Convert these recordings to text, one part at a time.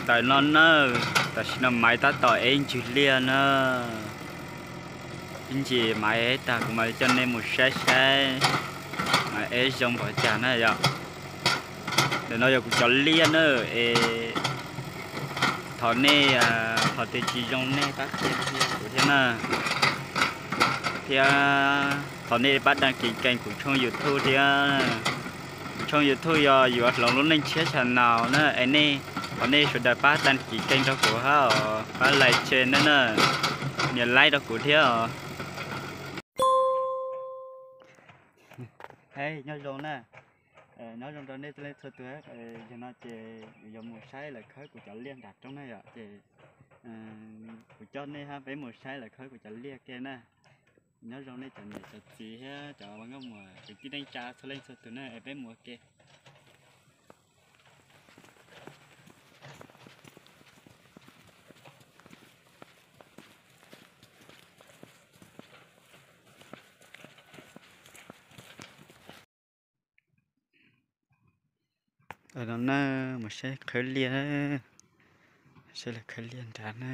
Tam no na, tam sim no Maiv tab tom ev ntswg liaj na. Ib ntsis Maiv ev tag kuv mam li coj nej mus saib saib Maiv ev zoo npaum cas na yom. Ntawm no yog kuv cov liaj na, es thov nej, thov tias tsis zoo nej pab qhia qhia kuv thiab na. Thiab thov nej pab đăng ký kênh kuv tshooj YouTube thiab. Kuv tshooj YouTube yog yuav hloov lub neej tshiab channel na, es nej, thov nej sawv daws pab đăng ký kênh rau kuv hab os, pab like share na, nias like rau kuv thiab os. Hej, nyob zoo na. Nyob zoo rau nej txhua leej txhua tus. Yog no ces yog mus saib lawv khawb kuv cov liaj nram roob na yom, ces kuv coj nej hab peb mus saib lawv khawb kuv cov liaj ke na. Nyob zoo nej cov niam cov txiv thiab cov nkauj muam kwv tij neej tsa txhua leej txhua tus na, es peb mus ua ke. No na, mus saib khawb liaj, saib lawv khawb liaj nrad na.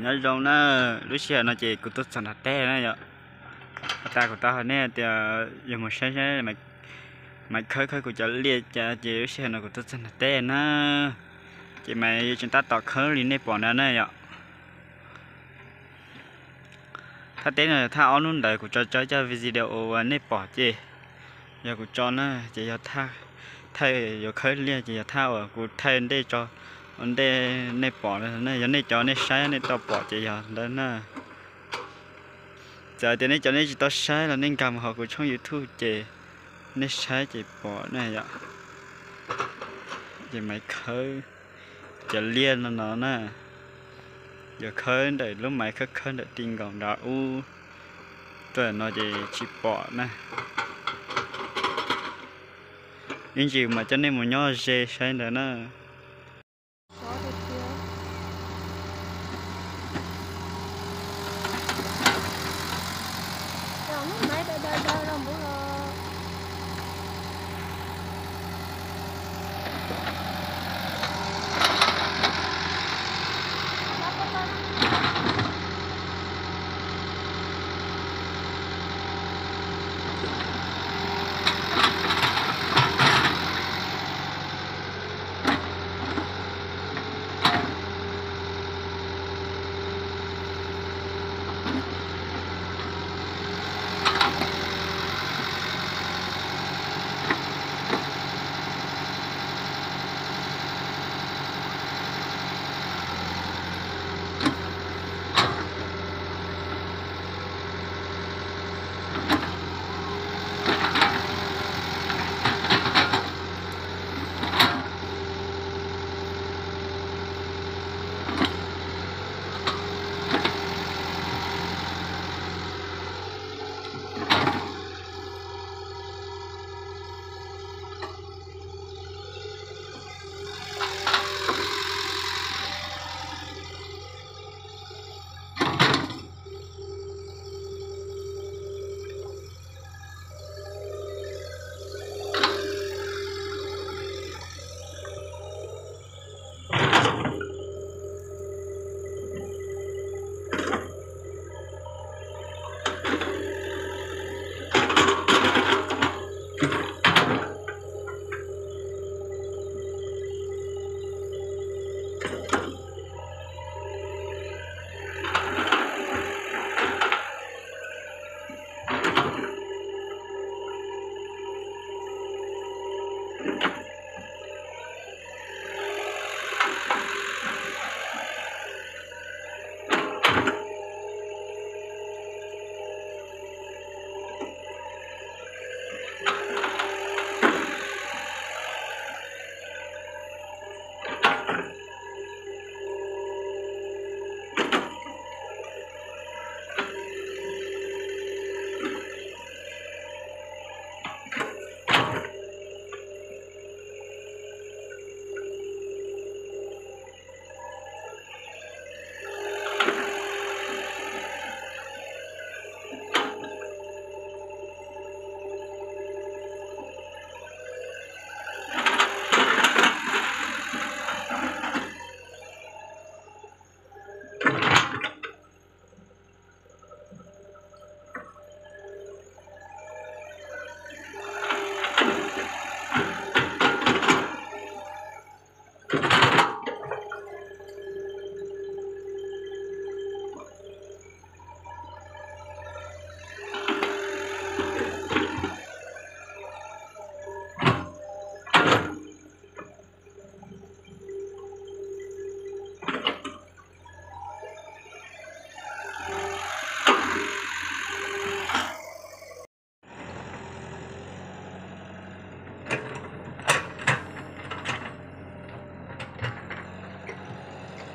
Nyob zoo na, lub sij hawm no ces kuv tuaj txog nram teb na yom. Has tas kuv tau hais nej tias yog mus saib saib Maiv khawb khawb kuv cov liaj cas ces lub sij hawm no kuv tuaj txog nram teb na. Ces Maiv tseem tab tom khawb li nej pom ntawd na yom. Thaj teb no yog thaj ob hnub ntawd kuv tso tso cov video uas nej pom ces yog kuv tso na, ces yog thaj yuav khawb liaj ces yog thaj uas kuv thaij ntej tso, ua ntej nej pom na, yog nej cov nej saib nej tau pom ces yog ntawd na. Txawm tias nej cov nej tsis tau saib los nej nkag mus hauv kuv tshooj YouTube ces nej saib ces pom na yom. Ces Maiv khawb cov liaj no no na, yuav khawb ntawm lub Maiv khawb khawb ntawm ti nkaus nrad ub, tuaj no ces tsis pom na. Ib ntsis mas coj nej mus nyob ze saib ntawd na.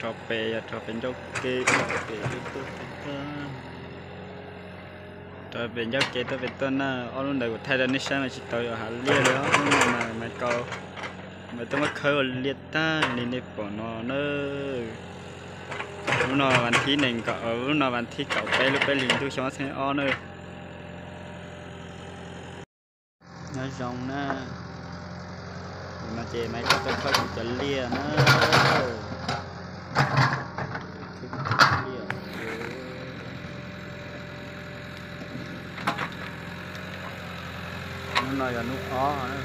Rau pem, yog rau pem ncauj ke, pem tuaj pem tuaj. Rau pem ncauj ke tuaj pem tuaj na, ob lub ntawd kuv thaij rau nej saib mas tsis tau yuav hav liaj li, ob lub no mas Maiv Kaus, Maiv Kaus tuaj muab khawb ua liaj tag li nej pom no na. Lub no vas thib nees nkaum, lub no vas thib kaum peb lub peb hlis ntuj xyoo ob txhiab ob na. Nyob zoo na. No ces Maiv Kaus tuaj khawb kuv cov liaj na. Hnub no yog hnub ob na.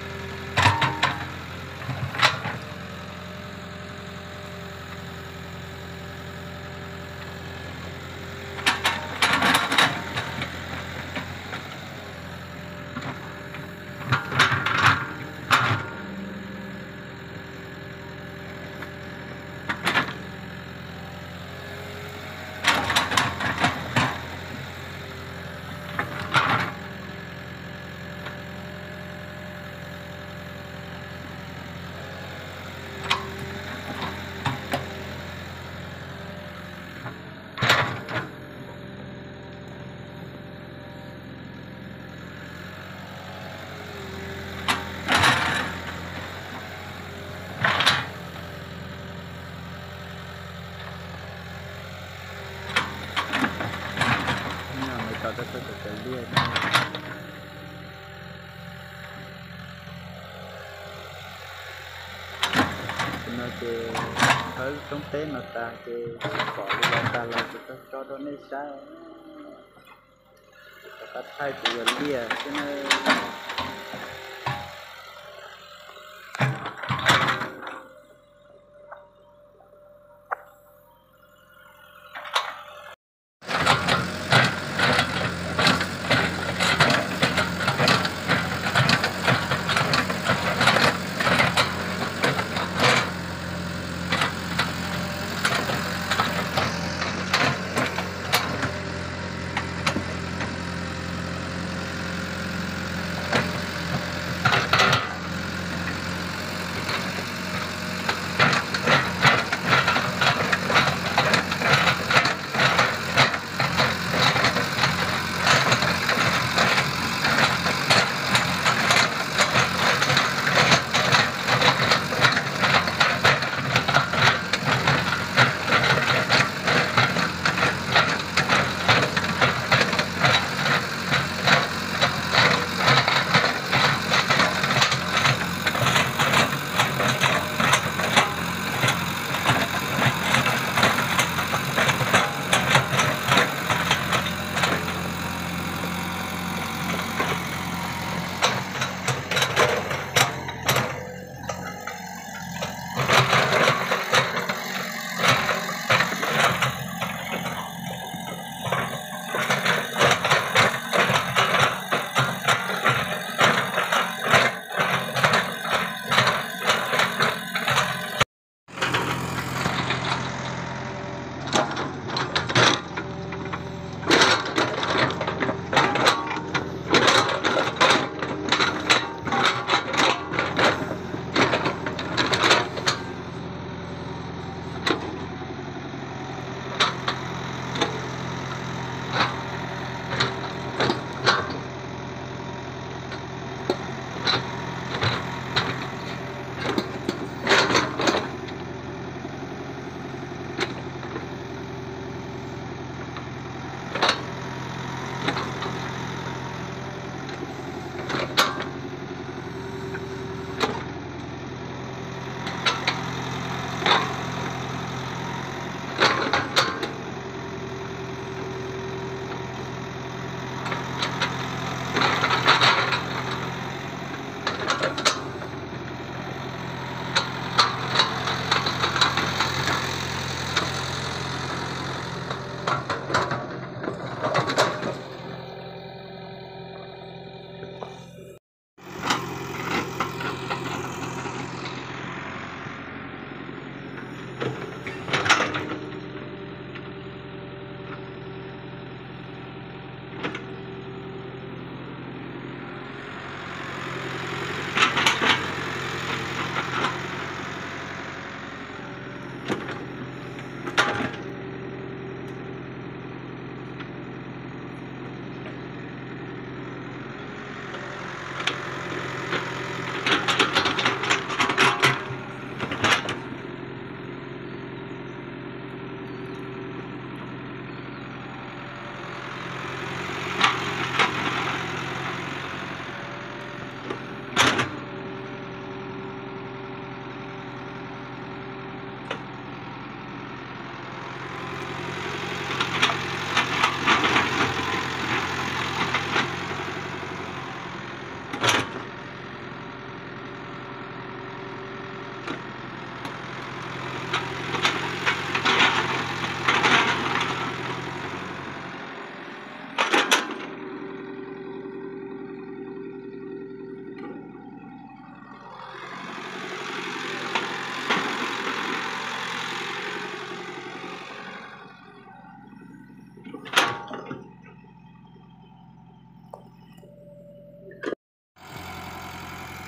Maiv Kaus tuaj khawb kuv cov liaj na. Tam no ces khawb roob teb no tas ces pom li los tas los ces tso rau nej saib. Rov qab thaij kuv cov liaj xwb na.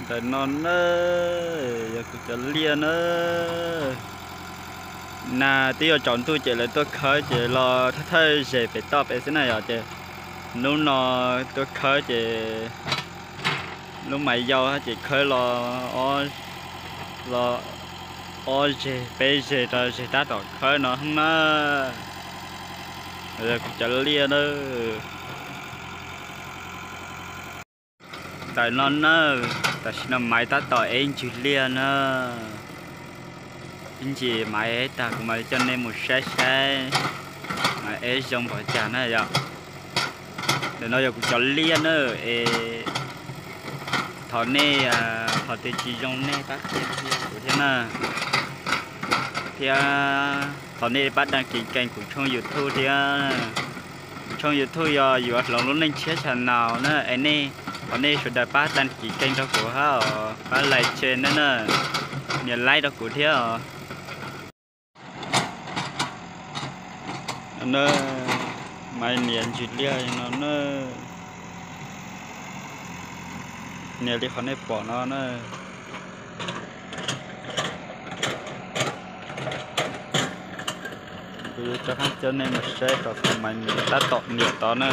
Ntawm no na, yog kuv cov liaj na. Nag twb yuav tsaus ntuj ces lawv tuaj khawb ces los thawj thawj zes pem toj pem xwb na yom, ces hnub no tuaj khawb ces lub mas yau ces khawb los, los ob zes peb zes rau zes tab tom khawb no na. Yog kuv cov liaj na. Ntawm no na, tam sim no Maiv tab tom eb ntsws liaj na. Ib ntsis Maiv eb tag kuv mam li coj nej mus saib saib Maiv eb zoo npaum cas na yom. Ntawm no yog kuv cov liaj na, es thov nej, thov tias tsis zoo nej pab qhia qhia kuv thiab na, thiab thov nej pab đăng ký kênh kuv tshooj YouTube thiab. Kuv tshooj YouTube yog yuav hloov lub neej tshiab channel na, es nej, thov nej sawv daws pab đăng ký kênh rau kuv hab os, pab like share na, nias like rau kuv thiab os. Maiv nias ntsws liaj no na, nias li qhov nej pom no na. Kuv yuav rov qab coj nej mus saib tau qhov Maiv nias tab tom nias tod na.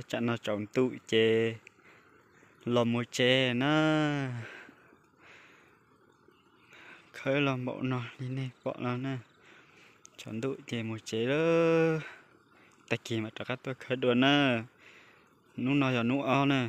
Tsam no tsaus ntuj ces los mus tsev na. Khawb los npaum no li nej pom no na. Tsaus ntuj ces mus tsev lawm. Tag kis mam rov qab tuaj khawb dua na. Hnub no yog hnub ob na.